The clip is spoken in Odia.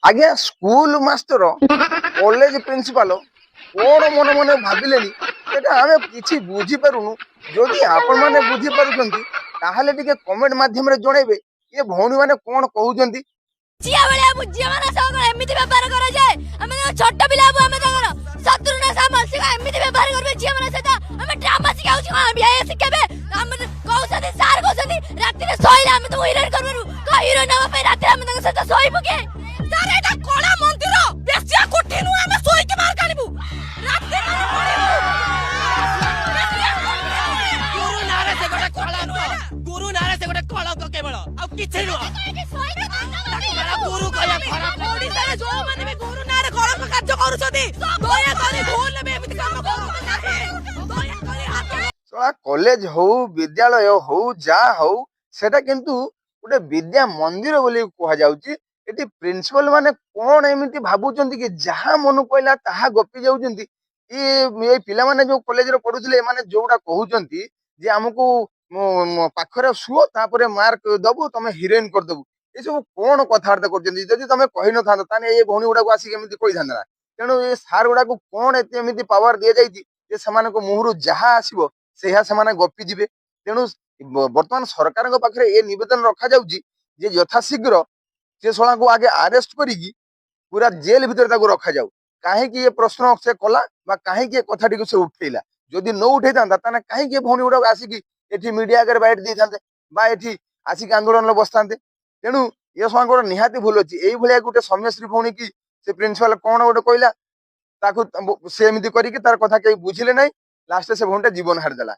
ଆଜ୍ଞା, ସ୍କୁଲ ମାଷ୍ଟର, କଲେଜ ପ୍ରିନ୍ସିପାଲ କଣ ମନେ ମନେ ଭାବିଲେଣି, ସେଟା ଆମେ କିଛି ବୁଝିପାରୁନୁ। ଯଦି ଆପଣମାନେ ବୁଝିପାରୁଛନ୍ତି, ତାହେଲେ ଟିକେ କମେଣ୍ଟ ମାଧ୍ୟମରେ ଜଣେଇବେ, ଏ ଭଉଣୀ ମାନେ କଣ କହୁଛନ୍ତି। ଝିଅ ଭଳିଆ ଝିଅ ମାନଙ୍କ ସହ କଣ ଏମିତି ବ୍ୟବହାର କରାଯାଏ? ଆମେ ତାଙ୍କ ଛୋଟ ପିଲା ହବୁ, ଆମେ ତାଙ୍କର ଶତ୍ରୁ ନା ସାମଲ। ସେ କଣ ଏମିତି ବ୍ୟବହାର କରିବେ ଝିଅ ମାନଙ୍କ ସହିତ? ଆମେ ଡ୍ରାମା ଶିଖାଉଛୁ କଣ ବିଏ ଶିଖେଇବେ? ଆମେ କହୁଛନ୍ତି, ସାର୍ କହୁଛନ୍ତି, ରାତିରେ ଶୋଇଲେ ଆମେ ତମକୁ ହିରୋଇନ କରିପାରିବୁ। କଣ ହିରୋଇନ ହବା ପାଇଁ ରାତିରେ ଆମେ ତାଙ୍କ ସହିତ ଶୋଇବୁ କି? ସାର୍, ଏଇଟା କଳା ମନ୍ଦିର, ବେଶ୍ୟା କୋଠି ନୁହେଁ। ଆମେ ଶୋଇକି ମାର୍କ ଆଣିବୁ, ରାତିରେ ଆମେ ପଢିବୁ। ଗୁରୁ ନାଁରେ ସେ ଗୋଟେ କଳଙ୍କ। ଗୁରୁ ନାଁରେ ସେ ଗୋଟେ କଳଙ୍କ କେବଳ, ଆଉ କିଛି ନୁହଁ। ତାକୁ ବାଲା ଗୁରୁ କହିବା ଖରାପ ଲାଗୁଛି। ଓଡିଶାରେ ଯୋଉମାନେ ବି ଗୁରୁ ନାଁରେ କଳଙ୍କ କାର୍ଯ୍ୟ କରୁଛନ୍ତି, ଦୟାକରି ଭୁଲରେ ବି ଏମିତି କାମ କରନ୍ତୁ ନାହିଁ। ଦୟାକରି ହାତ ଶଳା, କଲେଜ ହଉ, ବିଦ୍ୟାଳୟ ହଉ, ଯାହା ହଉ, ସେଟା କିନ୍ତୁ ଗୋଟେ ବିଦ୍ୟା ମନ୍ଦିର ବୋଲି କୁହାଯାଉଛି। ଏଠି ପ୍ରିନ୍ସିପାଲ ମାନେ କଣ ଏମିତି ଭାବୁଛନ୍ତି କି ଯାହା ମନକୁ କହିଲା ତାହା ଗପି ଯାଉଛନ୍ତି? ଇଏ ଏଇ ପିଲାମାନେ ଯୋଉ କଲେଜରେ ପଢୁଥିଲେ, ଏମାନେ ଯୋଉଟା କହୁଛନ୍ତି ଯେ ଆମକୁ ପାଖରେ ଶୁଅ, ତାପରେ ମାର୍କ ଦବୁ, ତମେ ହିରୋଇନ କରିଦବୁ, ଏସବୁ କଣ କଥାବାର୍ତ୍ତା କରୁଛନ୍ତି? ଯଦି ତମେ କହିନଥାନ୍ତ, ତାହେଲେ ଏଇ ଭଉଣୀ ଗୁଡାକୁ ଆସିକି ଏମିତି କହିଥାନ୍ତେ ନା? ତେଣୁ ଏ ସାର୍ ଗୁଡାକୁ କଣ ଏତେ ଏମିତି ପାୱାର ଦିଆଯାଇଛି ଯେ ସେମାନଙ୍କ ମୁହଁରୁ ଯାହା ଆସିବ ସେଇଆ ସେମାନେ ଗପି ଯିବେ? ତେଣୁ ବର୍ତ୍ତମାନ ସରକାରଙ୍କ ପାଖରେ ଏ ନିବେଦନ ରଖାଯାଉଛି ଯେ ଯଥାଶୀଘ୍ର ସେ ଶଳାଙ୍କୁ ଆଗେ ଆରେଷ୍ଟ କରିକି ପୁରା ଜେଲ ଭିତରେ ତାକୁ ରଖାଯାଉ। କାହିଁକି ଏ ପ୍ରଶ୍ନ ସେ କଲା ବା କାହିଁକି ଏ କଥାଟିକୁ ସେ ଉଠେଇଲା? ଯଦି ନ ଉଠେଇଥାନ୍ତା, ତାହେଲେ କାହିଁକି ଏ ଭଉଣୀ ଗୁଡାକ ଆସିକି ଏଠି ମିଡିଆ ଆଗରେ ବାଇଟ ଦେଇଥାନ୍ତେ ବା ଏଠି ଆସିକି ଆନ୍ଦୋଳନରେ ବସିଥାନ୍ତେ? ତେଣୁ ଏ ଶଳାଙ୍କର ନିହାତି ଭୁଲ ଅଛି। ଏଇଭଳିଆ ଗୋଟେ ସୌମ୍ୟଶ୍ରୀ ଭଉଣୀ କି ସେ ପ୍ରିନ୍ସିପାଲ କଣ ଗୋଟେ କହିଲା ତାକୁ, ସେ ଏମିତି କରିକି ତାର କଥା କେହି ବୁଝିଲେ ନାହିଁ। ଲାଷ୍ଟରେ ସେ ଭଉଣୀଟା ଜୀବନ ହାରିଦେଲା।